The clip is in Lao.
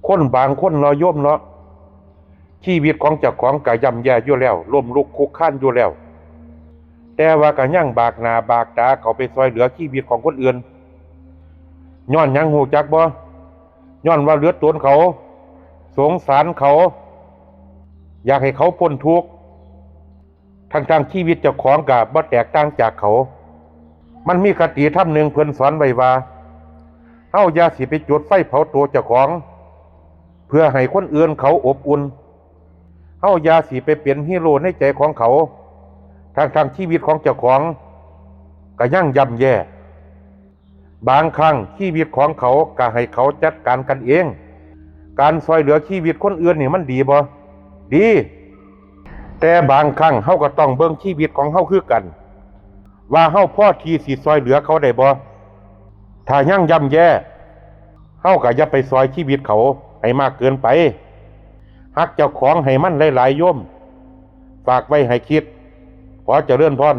ຄົນບາງຄົນເນາະໂຍມເນາະ ຊີວິດຂອງເຈົ້າຂອງກໍຍ່ຳແຍ່ຢູ່ແລ້ວ ລົ້ມລຸກຄຸກຄານຢູ່ແລ້ວ ແຕ່ວ່າກໍຍັງບາກໜ້າບາກຕາເຂົ້າໄປຊ່ອຍເຫຼືອຊີວິດຂອງຄົນອື່ນ. ຍ້ອນຫຍັງຮູ້ຈັກບໍ່? ຍ້ອນວ່າເຫຼືອຕົນເຂົາ, ສົງສານເຂົາ, ຢາກໃຫ້ເຂົາພົ້ນທຸກ. ທັງໆ ຊີວິດເຈົ້າຂອງກໍບໍ່ແຕກຕ່າງຈາກເຂົາ. ມັນມີຄະຕິທຳໜຶ່ງເພິ່ນສອນໄວ້ວ່າ ເຮົາຢ່າຊິໄປຈຸດໄຟເຜົາໂຕເຈົ້າຂອງ ເພື່ອໃຫ້ຄົນອື່ນເຂົາອົບອຸ່ນ. ເຮົາຢ່າຊິໄປເປັນຮີໂຣໃນໃຈຂອງເຂົາ ທັງໆ ຊີວິດຂອງເຈົ້າຂອງກໍຍັງຍ່ຳແຍ່. ບາງຄັ້ງຊີວິດຂອງເຂົາກໍໃຫ້ເຂົາຈັດການກັນເອງ. ການຊ່ອຍເຫຼືອຊີວິດຄົນອື່ນນີ້ມັນດີບໍ່? ດີ. ແຕ່ບາງຄັ້ງເຮົາກໍຕ້ອງເບິ່ງຊີວິດຂອງເຮົາຄືກັນ ວ່າເຮົາພໍທີ່ຊິຊ່ອຍເຫຼືອເຂົາໄດ້ບໍ່? ຖ້າຍັງຍ່ຳແຍ່, ເຮົາກໍຢ່າໄປຊ່ອຍຊີວິດເຂົາໃຫ້ມາກເກີນໄປ. ຮັກເຈົ້າຂອງໃຫ້ມັນຫຼາຍໆ ໂຍມ. ຝາກໄວ້ໃຫ້ຄິດ. ຂໍຈະເລີນພອນ.